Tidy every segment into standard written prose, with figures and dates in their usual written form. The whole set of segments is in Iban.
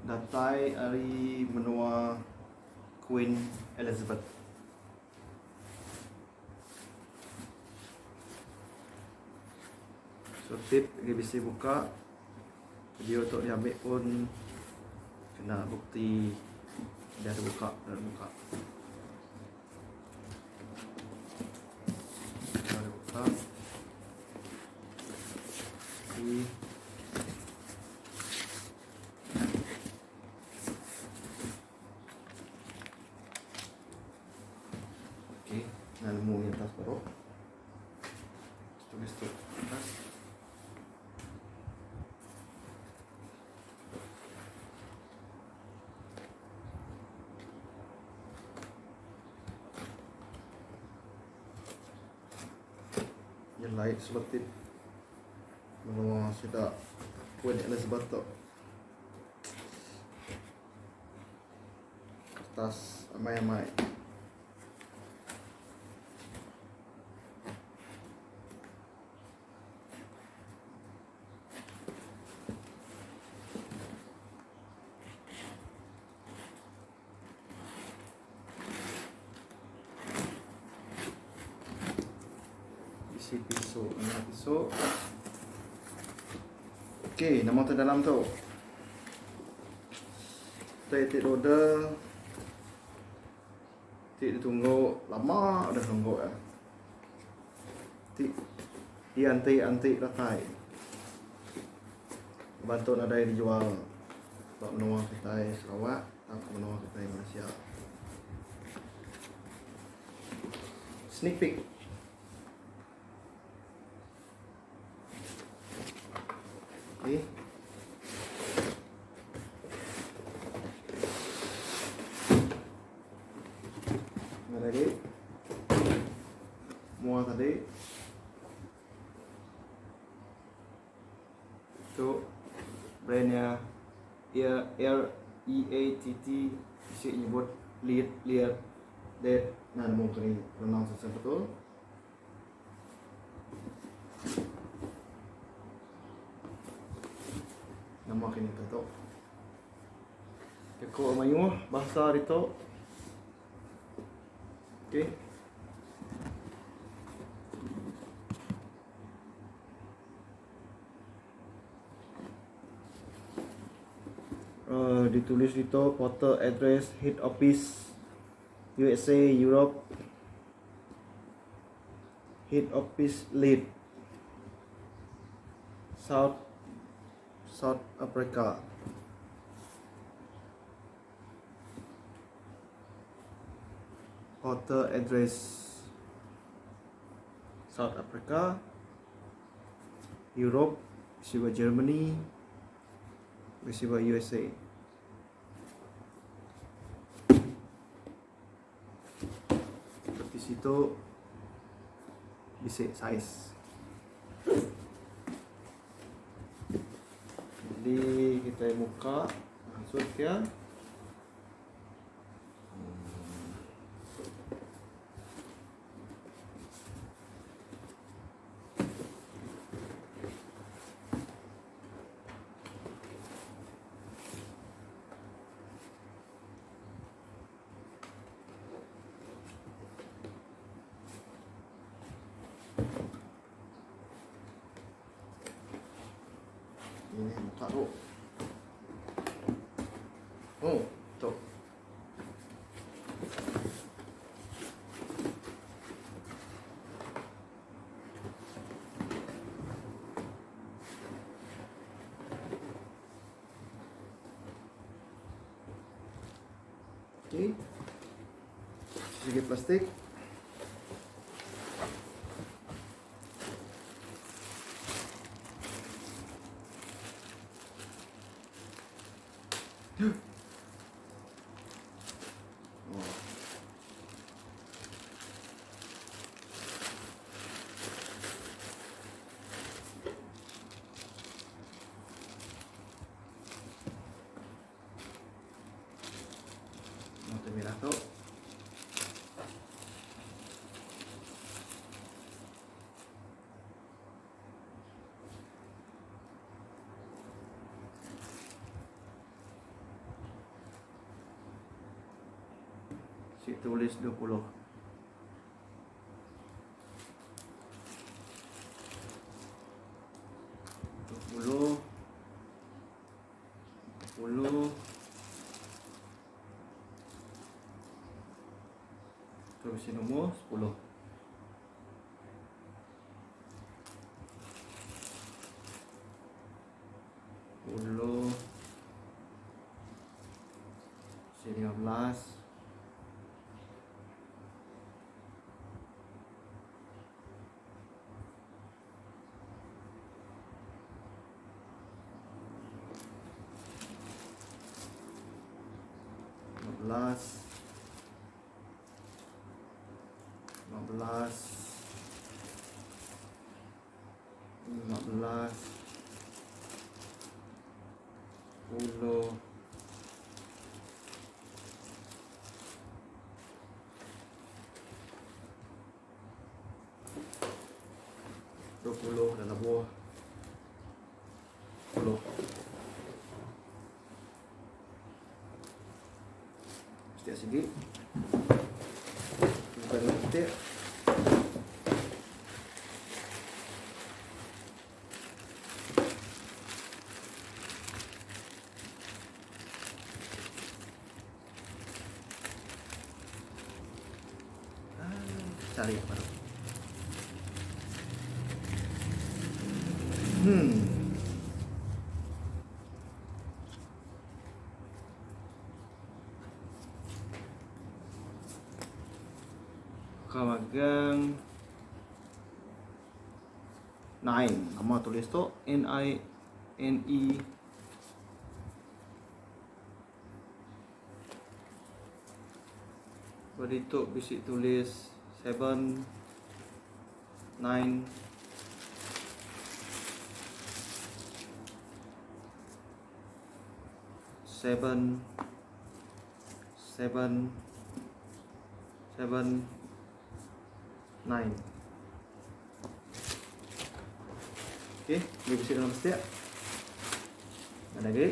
Datai ari menua Queen Elizabeth. So tip agi bisi buka video tu diambi pun kena bukti udah dibuka udah dibuka. Udah dibuka. Jadi Okey, dah nemu yang atas baru. Tulis tu atas. Nyelai seletip menua sida Queen Elizabeth tu. Kertas amai-amai. Bisi piso, nama piso. Okey, nama tu dalam tu. Ti ti order. Ti ditunggu lama udah nunggu ya. Ti dianti-anti datai. Bantu nadai dijual ba menua kitai Sarawak tauka menua kitai Malaysia. Sneak peek. Okey. Mana lagi? Mua tadi. Tu brand iya L E A T T bisi nyebut lead lead lead nah nemu ke ni pronounce seh betul. Nama ke ni tu. Jaku mayuh bahasa ditu. Okey. Uh, ditulis ditu portal address head office USA Europe head office lead South South Africa portal address South Africa, Europe, bisi ba Germany, bisi ba USA. Di situ bisi saiz. Jadi kita muka maksud ya. Ini buka tu. Oh, tu. Okey. Segi plastik. Mata merah tu. Bisi tulis 20. 20 10 Tu bisi nombor 10. 10 15 15 15 15 10 20 dan lebuh 10. Setiap segi. Bukan setiap. Cari baru. Kau magang nine. Nama tulis tu N I N E. Ba ditu bisi tulis seven nine seven seven seven nine. Okey, dia bisi dalam setiap. Ada lagi.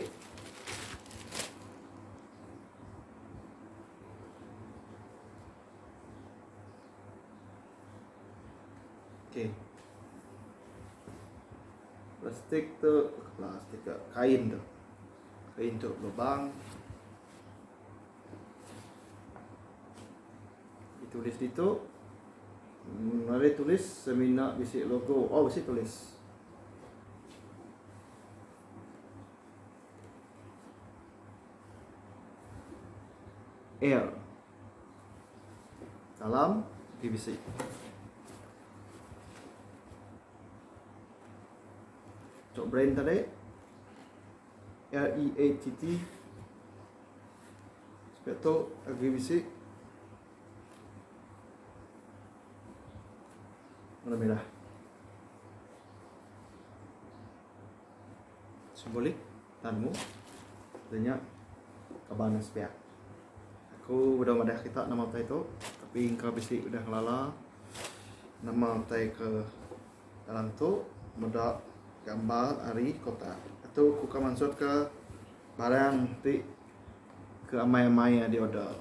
Okey. Plastik tu, plastik ke kain tu. Kain tu lubang. Ditulis ditu. Mari tulis semina bisi logo. Oh bisi tulis. Air. Dalam PVC. Untuk brand tadi L E A T T. Sebab tu agi bisi warna merah. Simbolik tanmu nya kaban sepiak. Aku udah madah kita nama utai tu tapi engka bisi udah ngelala nama utai ke dalam tu meda gambar ari kotak. Tu ku ka mansut ke barang ti ke amai-amai iya diorder.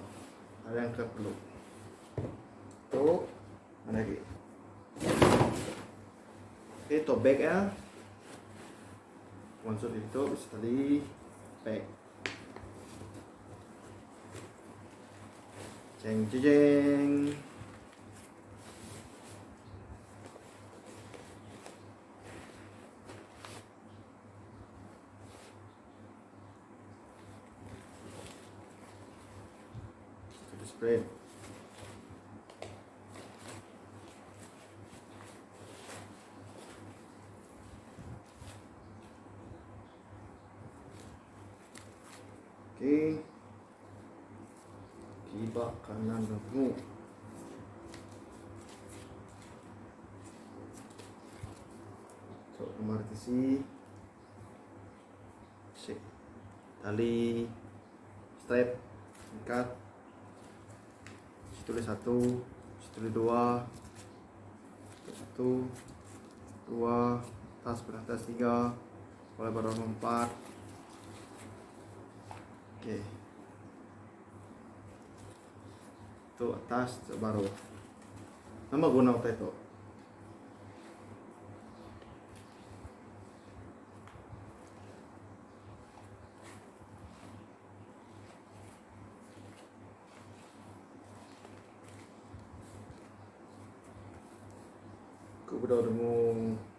Barang ke perlu. Tu mana agi. Okey tu beg iya. Mansut ditu bisi tali beg. Jeng jeng jeng. Kita spread. Okey. Kiba kanan nemu. So, nomor tisi. Sik. Tali strap ikat. Tulis satu, tulis dua, satu, dua, atas beratas tiga, oleh barang empat. Okey. Tu atas, tu baruh. Nama guna utai tu? Ku bedau nemu.